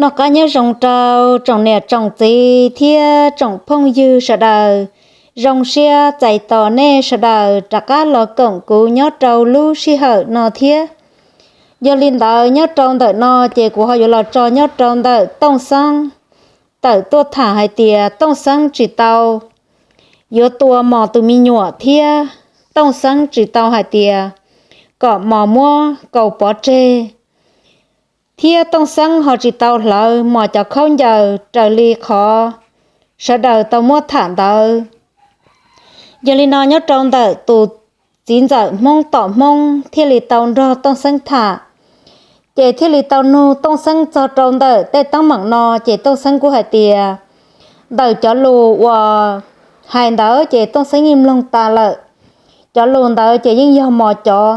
Noj qab nyob zoo rau tsoom niam tsoom txiv thiab tsoom phooj ywg sawv daws. Zoo siab txais tos nej sawv daws rov qab los koom kuv nyob rau lub sij hawm no thiab. Yog li ntawd nyob rau ntawm no ces kuv ho yuav los tso nyob rau ntawm Tooj Xeeb tawm tuaj tham hais tias Tooj Xeeb tsis tau yuav tua Mos tus me nyuam thiab Tooj Xeeb tsis tau hais tias kom Mos muab Kaus pov tseg, thiab Tooj Xeeb ho tsis tau hlawv Mos cov khaub ncaws raws li qhov sawv daws tau muab tham ntawd. Yog li no nyob rau ntawm tus txiv ntxawm Hmoob tom Hmoob thiaj li tau nrog Tooj Xeeb tham, ces thiaj li tau nug Tooj Xeeb txog rau ntawm tej teeb meem no, ces Tooj Xeeb kuj hais tias ntawm cov lus uas hais ntawd ces Tooj Xeeb yeej mloog tas lawm. Cov lus ntawd ces yeej yog Mos cov,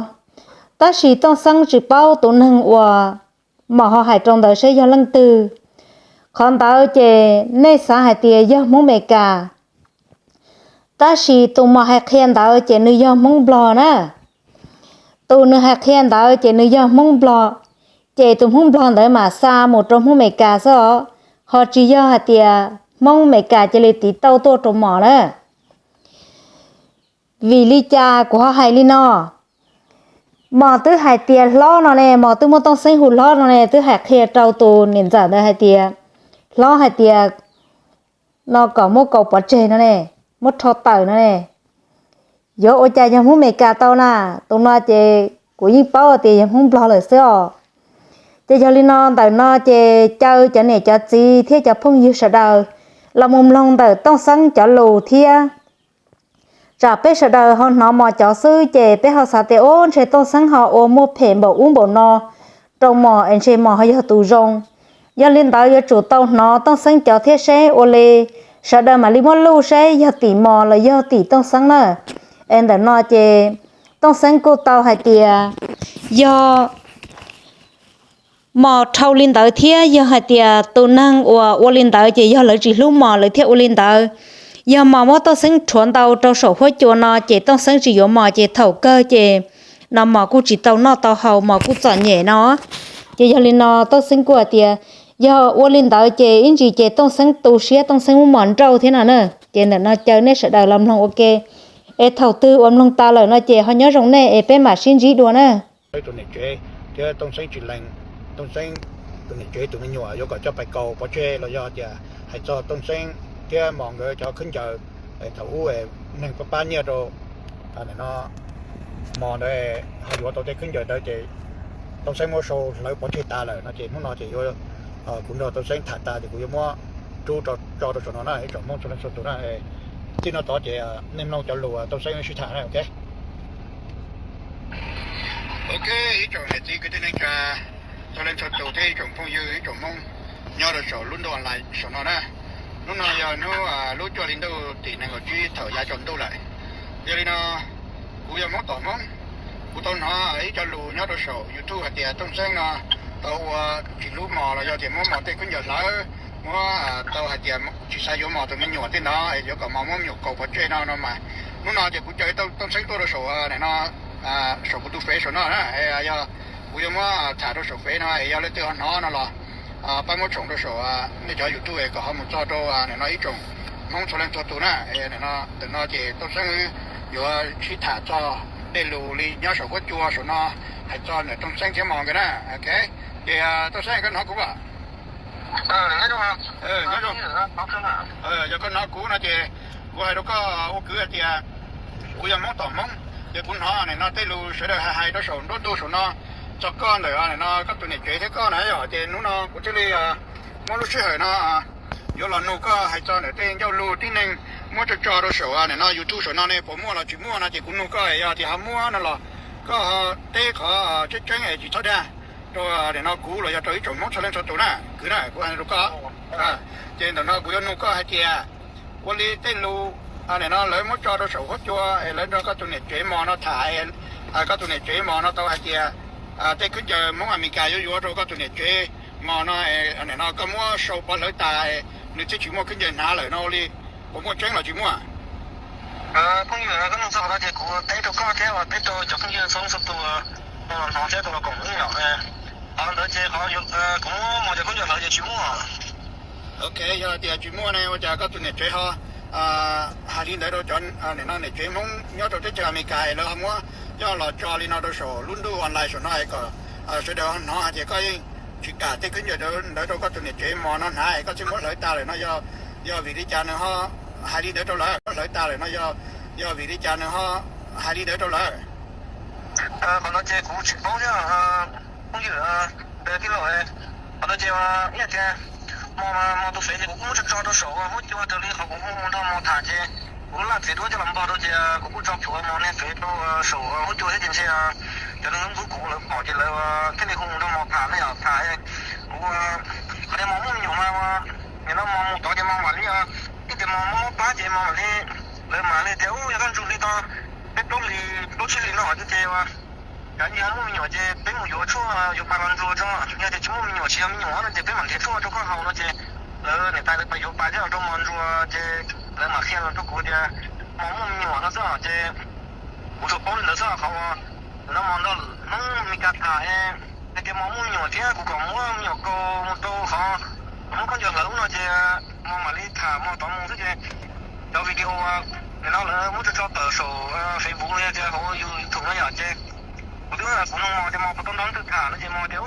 tab sis Tooj Xeeb tsis paub tus neeg uas Mos ho hais rau ntawd saib yog leej twg. Qhov ntawd ces nej xav hais tias yog Hmoob Amelikas, tab sis tus Mos hais qhia ntawd ces nws yog Hmoob Nplog na. Tus nws hais qhia ntawd ces nws yog Hmoob Nplog, ces tus Hmoob Nplog ntawd mam xa mus rau Hmoob Amelikas xwb os, ho tsis yog hais tias Hmoob Amelikas cia li tiv tauj tuaj rau Mos na. Vim li cas kuv ho hais li no? Mos twb hais tias hlob no ne, Mos twb muab Tooj Xeeb hu hlob no ne, twb hais qhia rau tus niam ntxawm ntawd hais tias, hlob hais tias no kom muab Kaus pov tseg no ne, muab rho tawm no ne. Yuav ua cas yog Hmoob Amelikas tau na? Tus no ces kuv yeej paub tias yog Hmoob Nplog lawm xwb os. Ces yog li no ntawm no ces caw cov niam cov txiv thiab cov phooj ywg sawv daws los mus mloog ntawm Tooj Xeeb cov lus thiab. Tsam peb sawv daws ho hnov Mos cov xwb ces peb ho xav tias ub ntshe Tooj Xeeb ho ua muaj phem npaum ub npaum no rau Mos es ntshe Mos ho yog tus zoo. Yog li ntawd yuav tsum tau hnov Tooj Xeeb cov thiab seb ua li sawv daws mam li muab luj seb yog tim Mos los yog tim Tooj Xeeb na. Es ntawm no ces Tooj Xeeb kuj tau hais tias yog Mos dhau li ntawd thiab yog hais tias tus neeg uas ua li ntawd ces yog lawv tsis hlub Mos lawv thiaj ua li ntawd. Yog Mos muab Tooj Xeeb rhuav ntau rau saum huab cua no ces Tooj Xeeb tsis yuav Mos ces thaum kawg ces no Mos kuj tsis tau noj tau haus, Mos kuj txom nyem no. Ces yog li no Tooj Xeeb kuj hais tias yog ua li ntawd ces ib ntsis ces Tooj Xeeb tu siab, Tooj Xeeb muab Mos nrauj thiab no na. Ces ntawm no caw nej sawv daws los mloog ua ke, es thaum twg uas mloog tas lawm no ces ho nyob zoo nej es peb mam sib ntsib dua na. Tus niam tsev thiab Tooj Xeeb tsis lees, Tooj Xeeb tus niam tsev tus me nyuam yuav kom coj pais kaus pov tseg los yog tias hais txog Tooj Xeeb thiab Mos nkawd cov khaub ncaws thaum ub neeg pab pab nyiaj rau no Mos ntawd ho yuav tau tej khaub ncaws ntawd ces Tooj Xeeb muab sau hlawv pov tseg tas lawm no ces hnub no ces yuav kuv nrog Tooj Xeeb tham tas ces kuv yuav muab rub tso rau saum no na ib tsoom Hmoob txhua leej txhua tus na. Txij no tod ces nej mloog cov lus Tooj Xeeb sib tham na, ok. Ok, ib tsoom niam txiv kwv tij neej tsa txhua leej txhua tus thiab ib tsoom phooj ywg ib tsoom Hmoob nyob rau saum lub ntuj online saum no na. Hnub no yog hnub lub cuaj hli ntuj tim nees nkaum tsib thaum yav tsaus ntuj lawm. Yog li no kuv yog Hmoob tom Hmoob, kuv tau hnov ib co lus nyob rau saum YouTube hais tias Tooj Xeeb no tau ua tsis hlub Mos los yog tias muab Mos tej khaub ncaws hlawv, muab tau hais tias tsis xav yuav Mos tus me nyuam tej ntawd, yuav kom Mos muab me nyuam kaus pov tseg no no mas hnub no ces kuv caw Tooj Xeeb tuaj rau saum no, saum kuv tus fev saum no na. Yog kuv yuav muab tham rau saum fev no es yog leej twg ho hnov no los pab muab tshoom rau saum nej cov YouTube kom ho mus txog rau no ib tsoom Hmoob txhua leej txhua tus na. Ntawm no ces Tooj Xeeb yuav sib tham txog tej lus li nyob saum huab cua saum no, hais txog ntawm Tooj Xeeb thiab Mos nkawd na. Ces Tooj Xeeb koj hnov kuv as? Yog koj hnov kuv no ces kuv hais rau koj ua kwv hais tias kuv yog Hmoob tom Hmoob, ces kuv hnov nim no tej lus sawv daws hais hais rau saum nruab ntug saum no txog koj ntawm nim no koj tus niam tsev thiab koj na yom, ces hnub no kuv thiaj li muab lub sij hawm no yuav los nug koj hais txog ntawm tej ncauj lus tib neeg muab tso tso rau saum nim no YouTube saum no ne puas muaj los tsis muaj no ces kuv nug koj yog tias ho muaj no los koj teb qhov tseeb tseeb es tsis txhob dag rau nim no kuv los yog rau ib tsoom Hmoob txhua leej txhua tus na. Kwv na, kuv hais rau koj, ces ntawm no kuv yuav nug koj hais tias ua li tej lus nim no lawv muab tso rau saum huab cua es lawv nrog koj tus niam tsev Mos no tham, koj tus niam tsev Mos no tau hais tias tej khaub ncaws Hmoob Amelikas yuav yuav rau koj tus niam tsev Mos no, nim no koj muab sau pov hlawv tas, nws thiaj tsis muaj khaub ncaws hnav lawm no ua li, puas muaj tseeb los tsis muaj? Phooj ywg, koj nug txog qhov no ces kuv teb rau koj thiab uas teb rau cov phooj ywg txhua leej txhua tus hnov thiab tus los koom yom. Qhov ntawd ces qhov kuv muab Mos cov khaub ncaws Tsis muaj. Ok, yog tias tsis muaj ne ua cas koj tus niam tsev ho hais li ntawd rau cov niam no niam tsev Hmoob nyob rau teb chaws Amelikas es lawv ho muab coj los tso li no rau saum lub ntuj online saum no es kom sawv daws hnov hais tias koj yeej tsis kam tej khaub ncaws ntawd rau koj tus niam tsev mos no hnav es koj thiaj muab hlawv tas lawm no yog, yog vim li cas nws ho hais li ntawd rau lawv, muab hlawv tas lawm no yog, yog vim li cas nws ho hais li ntawd rau lawv? Qhov no ces kuv tsis paub thiab phooj ywg, tij laug. Qhov no ces ib yam tias mos, mos tus fev ces kuv kuj muab tso tso rau saum huab cua raws li qhov kuv hu mus nrog mos tham ces kuv laj txiv duab coj los npog rau ces kuv kuj tso plhuav mos niag fev rau saum huab cua thiab ces ntshe cov neeg ntxub kuv lawv pom ces lawv thiaj li hu mus nrog mos tham ne yom, tham. Kuv, qhov tias mos muaj me nyuam mas nim no mos mus tod ces mos mam li, ib tias mos mob mob plab ces mos mam li, lawv mam li tias ub yog koj ntsuj li tau peb plaub hlis plaub tsib hlis no ces, ces kav cia muaj me nyuam ces peb mus yuav tshuaj yuav pa los ntsuag tso, yog tias tsis muaj me nyuam tsis yog me nyuam no ces peb mam nrhiav tshuaj rau koj haus no ces lawv niam tais lawv pais yuav pa thiab los rau mos ntsuag ces lawv mam qhia los rau kuv tias mos muaj me nyuam no xwb ces kuv tsuas paub li ntawd xwb qhov uas no mos nrog Hmoob Amelikas tham hais tias mos muaj me nyuam thiab kuv kom muab me nyuam kaus mus rau qhov muab khaub ncaws hlawv ub no ces mos mam li tham mos tod mus xwb ces cov video nim no lawv muab tso tso tawm saum Facebook los yog tias hauv YouTube no yom ces kuv twb kuv nug mos tias mos puas tau nrog leej twg tham no ces mos tias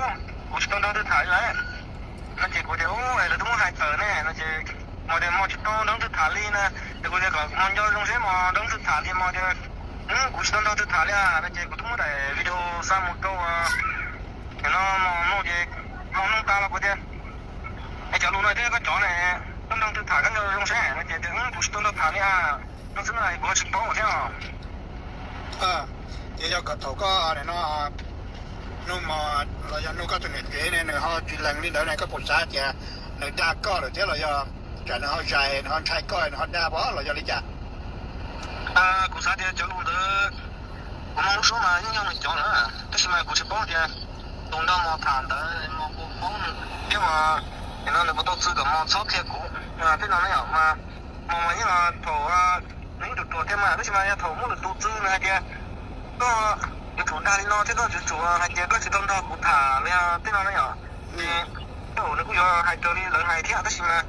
kuv tsis tau nrog leej twg tham li lawm no ces kuv tias lawv twb muab hais tawm ne no ces mos tias mos tsis tau nrog leej twg tham li na ces kuv tias kom mos nco zoo seb mos nrog leej twg tham li mos tias kuv tsis tau nrog leej twg tham li no ces kuv twb muab daim video xa mus rau nim no mos no ces mos nug tas los kuv tias es cov lus no thiab koj cov ne, koj nrog leej twg tham koj nco zoo seb no ces tias kuv tsis tau nrog tham li no xwb no kuv ho tsis paub thiab. Ces yog kom thaum koj nim no nug mos los yog nug koj tus niam tsev ne nws ho tsis lees li ntawd ne koj puas xav tias nws dag koj lawm thiab los yog tsam nws ho zais nws ho ntshai koj nws ho dag pom los yog li cas? Kuv xav tias cov lus ntawd kuv mloog lub suab mas yeej yog nws cov lawm tab sis mas kuv tsis paub tias tus nrog mos tham ntawd mos puas paub thiab mas nim no nws puas tau txwv kom mos txhob qhia kuv tej no na yom mas mos mas yeej thaum nws yeej ruam ruam thiab mas tab sis mas yog thaum muaj lwm tus txwv nws hais tias koj yuav tsum dag li no thiab koj yuav tsum hais tias koj tsis tau nrog kuv tham li tej no na yom ces nws kuj yuav hais raws li lawv hais thiab tab sis mas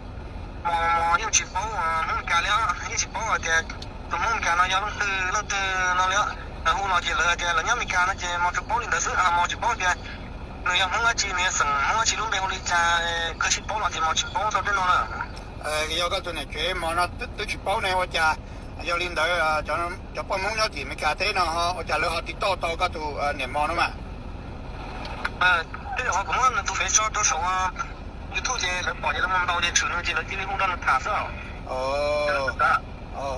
mos mos yeej tsis paub Hmoob Meskas li os, yeej tsis paub hais tias tus Hmoob Meskas no yog leej twg leej twg no li os. Lawv hu los ces lawv hais tias lawv nyob Meskas no ces mos tsuas paub li ntawd xwb, mos tsis paub tias nws yog Hmoob dab tsi, nws yog xeem Hmoob dab tsi, lub npe hu li cas, koj tsis paub los ces mos tsis paub tau tej no na. Yog koj tus niam tsev mos no twb tsis paub ne ua cas, yog li ntawd cov poj Hmoob nyob tim Meskas teb no ua cas lawv ho tiv tauj tau koj tus niam mos no mas? Tej zaum kuv muab nws tus fev tso rau saum YouTube ces lawv pom ces lawv mus ntaus ces tshwm nws ces lawv cia li hu nrog nws tham xwb.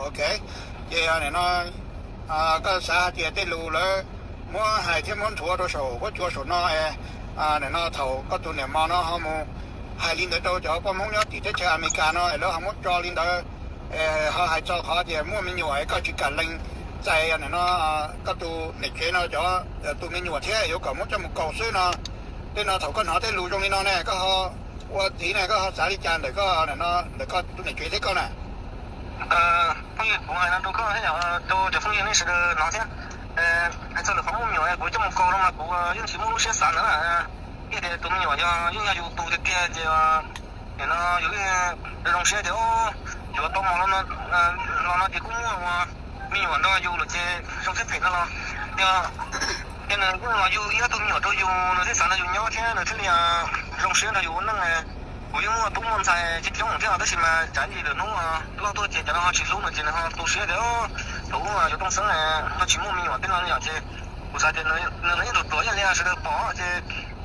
Ok, ces nim no koj xav hais tias tej lus lawv muab hais thiab muab nthuav rau saum huab cua saum no, nim no thaum koj tus niam mos no ho mus hais li ntawd rau cov poj Hmoob nyob tim teb chaws Amelikas no es lawv ho muab tso li ntawd, ho hais txog qhov tias muaj me nyuam es koj tsis kam lees txais nim no koj tus niam tsev no cov tus me nyuam thiab yuav kom muab coj mus kaus xwb no. Tej no thaum koj hnov tej lus zoo li no ne koj ho ua txiv ne koj ho xav li cas ntawm koj, ntawm koj tus niam tsev thiab koj na? Phooj ywg, kuv hais no rau koj thiab rau cov phooj ywg nej sawv daws hnov thiab. Hais txog lawv qhov muaj me nyuam kuv coj mus kaus no mas kuv yeej tsis muaj lub siab xav ntawd na. Ib tias tus me nyuam yog yeej yog yus tus tiag tiag ces nim no yus zoo siab tias yuav tau mos los no ces kuj muaj ua me nyuam nrog yus lawm ces zoo siab phem no los yog ces nws yeej los yug ib ob tug me nyuam rau yus nws thiaj xav nrog yus nyob thiab nws thiaj li zoo siab nrog yus ua neej. Kuv yeej muaj tub muaj ntxhais coob coob thiab tab sis mas tsam ntsis lwm hnub loj tuaj ces cov no ho tsis hlub nws ces nws ho tu siab tias thaum ub yuav tooj xeeb ho tsis muaj me nyuam tej no yom ces kuv xav tias nws yeej ruam ruam ib yam li sawv daws pom ces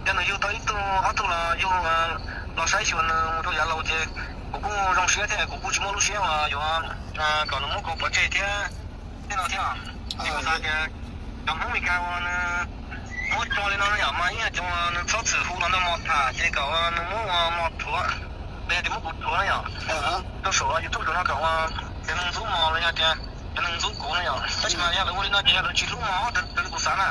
yog nws yug tau ib tug ob tug los yug los saib xyuas nws mus rau yav laus ces kuv kuj zoo siab thiab kuv kuj tsis muaj lub siab uas yuav kom nws muab kaus pov tseg thiab tej no thiab. Ces kuv xav tias cov Hmoob Meskas uas nws muab tso li no no yom mas ib yam cov uas nws txhob txwm hu los nrog mos tham ces kom nws muab ua mos rhuav los yog tias muab kuv rhuav no yom rau saum YouTube no kom ua cov neeg ntxub mos los yog tias cov neeg ntxub kuv no yom tab sis mas yog lawv ua li no ces yog lawv tsis hlub mos raws li kuv xav na.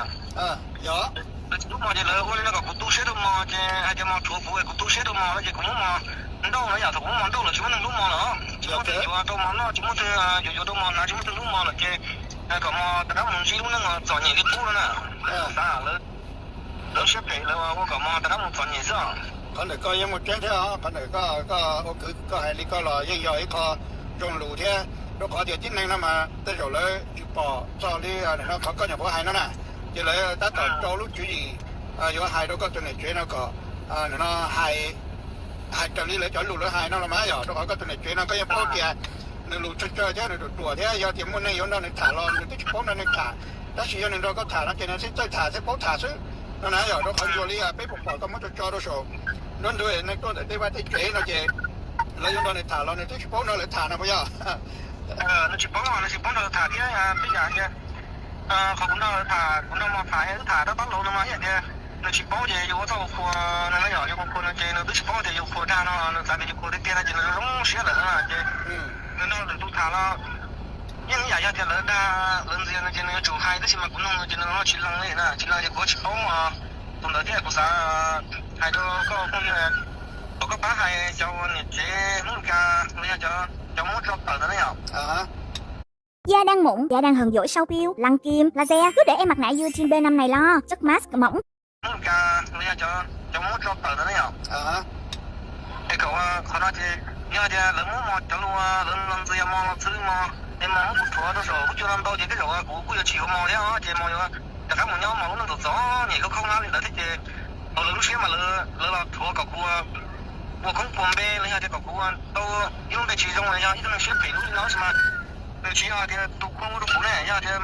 Lawv tsis hlub mos ces lawv ua li no kom kuv tu siab rau mos ces hais tias mos rhuav kuv es kuv tu siab rau mos no ces kuv muab mos nrauj no yom thaum kuv muab mos nrauj los tsis muaj neeg hlub mos lawm tsis muaj twg yuav rau mos noj tsis muaj twg yuav yuav rau mos hnav tsis muaj twg hlub mos lawm ces kom mos rov qab mus ntsib lub neej txom nyem li qub no na. Lawv siab phem lawv ua kom mos rov qab mus txom nyem xwb os. Qhov ntawm koj yeej muaj tseeb thiab os, qhov ntawm koj, koj ua kwv koj hais li koj los yeej yog ib qho zoo lus thiab, rau qhov tias tib neeg no mas tej zaum lawv tsis pom txog li no qhov koj nyuam qhuav hais no na, ces lawv tab tom rau lub tswv yim yuav hais rau koj tus niam tsev no kom no hais, hais raws li lawv cov lus lawv hais no los mas yog rau qhov koj tus niam tsev no koj yeej paub tias nws lus tsawg tsawg thiab nws ruam ruam thiab, yog tias muaj neeg yuav nrog nws tham los nws twb tsis paub nrog neeg tham, tab sis yog nws nrog koj tham no ces nws thiaj txawj tham thiab paub tham xwb no na. Yog rau qhov ntsuas li peb pom pom koj muab tso tso rau saum nruab ntug neeg tuaj ntawm tej vaj tej tsev no ces lawv yuav nrog nws tham los nws twb tsis paub nrog lawv tham no puas yog? Nws tsis paub, nws tsis paub nrog lawv tham thiab peb yam tias qhov kuv nrog tham, kuv nrog Mos tham wb tham tab tab laus no mas ib yam tias nws tsis paub ces yus ua txoj ua qhua no na, yog yus ua qhua no ces nws twb tsis paub tias yus qhua dag no, nws xav tias yus qhua tiag tiag no ces nws zoo siab lawm no ces nws nrog lwm tus tham los yeej ib yam, yog tias lawv dag lawv ntxias no ces nws yuav tsum hais, tab sis mas kuv nug no ces nws tsis lees li na, tsis lees ces kuv tsis paub tus ntawd thiab kuv xav hais rau koj phooj ywg kom koj pab hais cov niam tsev Hmoob Meskas los yog cov muab tso tawm ntawd na yom. Gia đang mụn, gia đang hừng dỗi sau piu, lăn kim, laser, cứ để em mặc nạ U T B năm này lo, chất mask mỏng. Hmoob Meskas los yog cov muab tso tawm ntawd na yom. Es kom qhov no ces yog tias lawv muab mos cov lus, lawv los ntxias mos los txhwv mos, es mos muab kuv rhuav rau saum huab cua no ntau ces tej zaum kuv kuj yuav tsis yuav mos thiab os, ces mos yuav rov qab mus nyob mos lub neej txom txom nyem khoob khoob hnab li ntawd thiab ces hauv lawv lub siab mas lawv los rhuav kom kuv ua koob puas npe los yog tias kom kuv tau ib lub npe tsis zoo los yog ib tug neeg siab phem lub li no tab sis mas nws tsis yog tias tus khuaj ua rau kuv ne, yog tias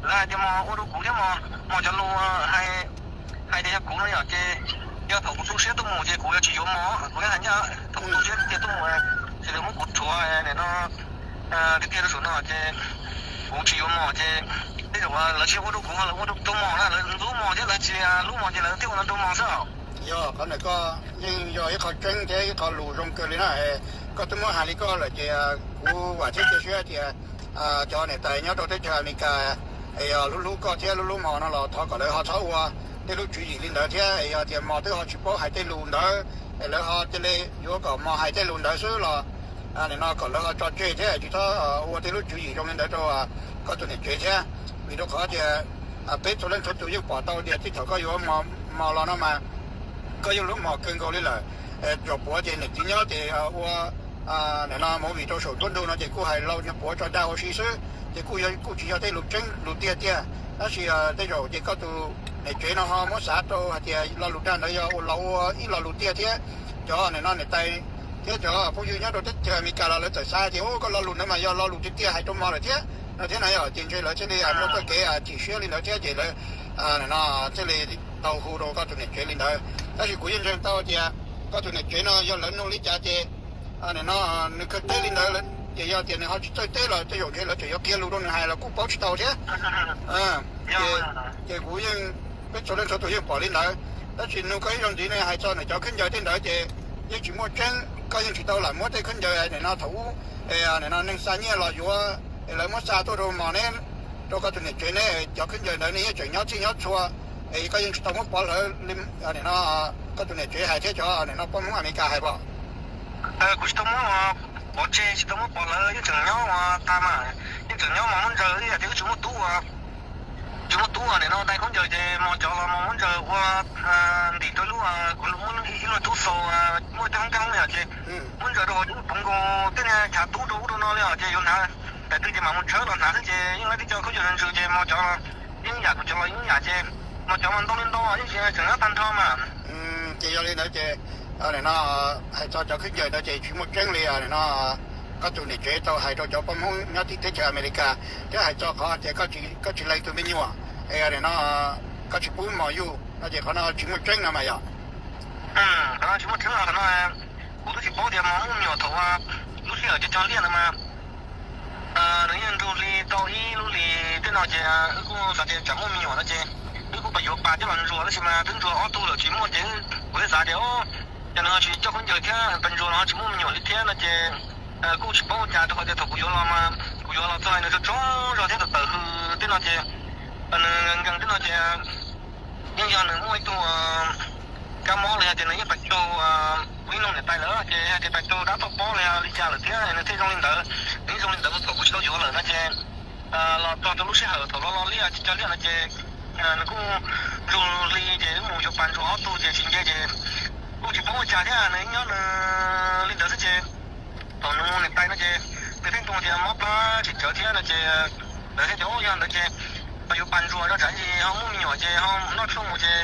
lawv hais tias mos ua rau kuv thiab mos, mos cov lus hais tias yog kuv no yom, ces yog thaum kuv tu siab tuaj mus ces kuv yuav tsis yuav mos, kuv hais ncaj, thaum kuv tu siab tiag tuaj mus ces lawv muab kuv rhuav nim no tiag tiag rau saum no ces kuv tsis yuav mos ces tej zaum lawv tsis ua rau kuv, lawv ua rau mos na, lawv ntxub mos thiab lawv tsis lub mos ces lawv thiaj ua no rau mos xwb os. Yog qhov ntawm koj yeej yog ib qho tseeb thiab ib qho lus zoo kawg li na. Koj twb muab hais li koj lawm ces kuv vam thiab cia siab tias cov niam tais nyob rau teb chaws Amelikas es yog hlub hlub koj thiab hlub hlub mos no los thov kom lawv ho txhob ua tej lub tswv yim li ntawd thiab es yog tias mos twb ho tsis paub hais tej lus ntawd es lawv ho cia li yuav kom mos hais tej lus ntawd xwb los nim no kom lawv ho tso tseg thiab tsis txhob ua tej lub tswv yim zoo li ntawd rau koj tus niam tsev thiab. Vim rau qhov tias peb txhua leej txhua tus yeej pom tau tias txij thaum koj yuav mos los no mas koj yeej hlub mos kawg nkaus li lawm. Zaum puav ces niam txiv nyob ces ua nim no movie rau saum nruab ntug no ces kuj hais laus nyuag puav tso dag ua si xwb ces kuj kuj tsis yog tej lus tseeb lus tiag tiag. Tab sis tej zaum ces koj tus niam tsev no ho muab xav rau hais tias lo lus dag ntawd yog ua los ua ib lo lus tiag thiab cov nim no niam tais thiab cov phooj ywg nyob rau teb chaws Amelikas los lawv txawm xav tias u koj lo lus ntawd mas yog lo lus tiag tiag hais rau mos lawm thiab no thiab na yom, ces ntshe lawv thiaj li muaj txoj kev chim siab li ntawd thiab ces lawv nim no thiaj li tau hu rau koj tus niam tsev li ntawd. Tab sis kuv yeej ntseeg tau tias koj tus niam tsev no yog lawv nug li cas ces nim no nws kawg teb li ntawd ces yog tias nws ho tsis txawj teb los tej zaum ntshe lawv tseem yuav qhia lus rau nws hais los kuj paub tsis tau thiab. Ces kuv yeej, peb txhua leej txhua tus yeej pom li ntawd. Tab sis nug koj ib zaug ntxiv ne hais txog nws cov khaub ncaws tej ntawd ces yeej tsis muaj tseeb, koj yeej tsis tau lam muab tej khaub ncaws nim no thaum ub nim no neeg xa nyiaj los yuav es lawv muab xa tuaj rau mos neb, rau koj tus niam tsev neb cov khaub ncaws ntawd neb yeej tseem nyob txhij nyob txhua es koj yeej tsis tau muab pov lawv li nim no koj tus niam tsev hais thiab cov nim no poj Hmoob Amelikas hais pom. Kuv tsis tau muab pov tseg, tsis tau muab pov lawv, yeej tseem nyob ua tag mas, yeej tseem nyob mas muab ntsaws ib yam tias wb tsis muaj tub ua, tsis muaj tub ua nim no dai khaub ncaws ces mos cov los mos muab ntsaws ua ntim rau lub, kuv muab ib lub tub xaus, muaj tej hoob tej hoob yom ces muab ntsaws rau hauv cov poov nkaus tej niag chav tub rau ub rau no li os ces yuav hnav daim twg ces mam mus tshawb los hnav xwb ces yeej muaj tib co khaub ncaws ntsws ces mos cov los yeej yam kuv cov los yeej yam ces mos cov mas ntau li ntau yeej tseem nyob tag nrho mas. Ces yog li ntawd ces nim no hais txog cov khaub ncaws ntawd ces tsis muaj tseeb li nim no koj tus niam tsev tau hais rau cov poj Hmoob nyob tim teb chaws Amelikas thiab hais txog qhov tias koj tsis lees tus me nyuam es nim no koj tsis pub mos yug no ces qhov no tsis muaj tseeb no mas yom. Qhov no tsis muaj tseeb no, qhov no kuv twb tsis paub tias mos muaj me nyuam thaum lub sij hawm cov cov liaj ntawd mas nws yeej nrug hli tau ib lub hlis tej no ces wb kuj xav tias tsam muaj me nyuam no ces wb kuj pas yuav pas coj los ntsuas tab sis mas twb ntsuas ob tug lawm tsis muaj ces kuv thiaj xav tias ces nws ho tsis coj khaub ncaws thiab pas ntsuas los ho tsis muaj me nyuam li thiab no ces kuj tsis paub ua cas rau qhov tias thaum kuv yuav los mas kuv yuav los txog nws tsaug tsaug zog thiab tawm tawm hws tej no ces nws nkees tej no ces yeej yog nws muaj ib tug kab mob los yog tias nws yeej pas caug, kuv yeej nug niam tais lawm ces yog tias pas caug dab toj pob los yog li cas lawm thiab nws thiaj zoo li ntawd. Nws yeej zoo li ntawd thaum kuv tsis tau yuav lawm no ces los txog rau lub sij hawm thaum los los liaj cov liaj no ces nws kuj nrug hli ces wb mus yuav pas ntsuas ob tug ces tsis nce ces kuv kuj tsis paub ua cas thiab, nws nyob nws li ntawd xwb ces thaum nws mus niam tais no ces nws pheej tuaj tias mob plab tsis tsawv thiab no ces lawv thiaj tias ub yog ntawd ces pab yuav pas ntsuas no tsam ib ntsis ho muaj me nyuam ces ho noj tshuaj mus ces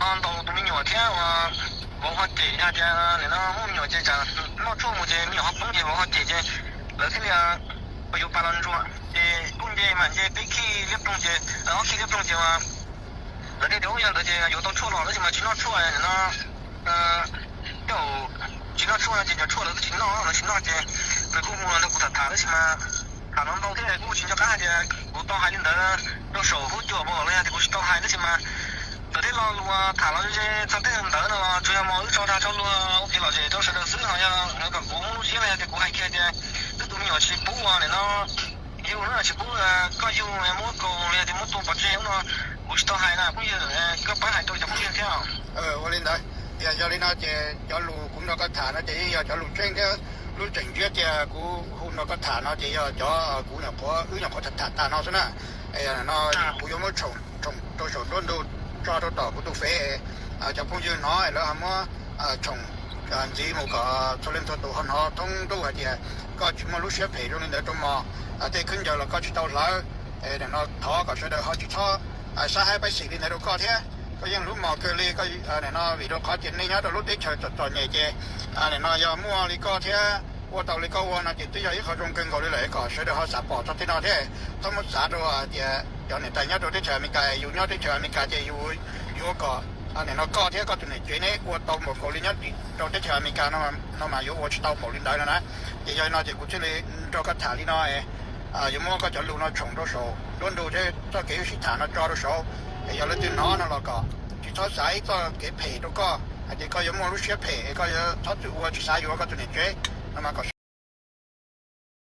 ho ntaus tus me nyuam thiab uas vauv ho cem, yog tias nim no muaj me nyuam ces tsam noj tshuaj mus ces me nyuam ho poob ces vauv ho cem ces lawv thiaj li pab yuav pas los ntsuas ces kuj nce mas nce peb khij liab ploog ces, ob khij liab ploog ces lawv thiaj tias ub yog ntawd ces yuav tau tshuaj los tab sis mas tsis noj tshuaj no tej zaum tsis noj tshuaj no ces cov tshuaj lawv twb tsis noj, lawv tsis noj ces nws kuj hu los nrog kuv tham tham tab sis mas tham los ntau thiab kuj tsis nco qab hais tias kuv tau hais li ntawd rau saum huab cua pas los yog tias kuv tsis tau hais tab sis mas txawm tej lo lus tham los ze txog tej ntawd no los tsuas yog mas wb tso dag tso luag ua kev lom zem rau sawv daws xwb, ho yog lawv kom kuv muab lub siab los yog tias kuv hais kiag tias twb tus me nyuam tsis pub ua nim no yug no tsis pub koj yug muab kaus los yog tias muab tua pov tseg no kuv tsis tau hais na phooj ywg, koj pab hais rau cov phooj ywg thiab. Ua li ntawd, yog li no ces cov lus kuv nrog koj tham no ces yeej yog cov lus tseeb thiab lub tseem ntsiab tias kuv hu nrog koj tham no ces yog cov kuv nyuam qhuav, wb nyuam qhuav tham tham tas no xwb na. No kuv yuav muab tshoom rau saum nruab ntug tso rau tom kuv tus fev, cov phooj ywg hnov lawv ho muab tshoom ntxiv mus kom txhua leej txhua tus ho hnov thoob ntuj hais tias koj tsis muaj lub siab phem zoo li ntawd rau mos, tej khaub ncaws los koj tsis tau hlawv. No thov kom sawv daws ho tsis txhob saib haib pab xim li ntawd rau koj thiab. Koj yeej hlub mos kawg li, no vim rau qhov tias nej nyob rau lub teb chaws txom txom nyem ces no yog muaj li koj thiab ua tau li koj ua no ces twb yog ib qho zoo kawg nkaus li lawm kom sawv daws ho xav pom txog tej no thiab. Txhob muab xav rau tias cov niam tais nyob rau teb chaws Amelikas, yus nyob teb chaws Amelikas ces yus yuav kom nim no koj thiab koj tus niam tsev neb ua tau npaum nkaus li nyob rau teb chaws Amelikas no mas yuav ua tsis tau npaum li ntawd no na. Ces yog li no ces kuv thiaj li nrog koj tham li no, yuav muab koj cov lus no tshoom rau saum nruab ntug thiab txoj kev wb sib tham no tso rau saud. Yog leej twg hnov no los kom tsis txhob xav ib txoj kev phem rau koj hais tias koj yuav muaj lub siab phem es koj yuav txhob txwm ua tsis xav yuav koj tus niam tsev no mas kom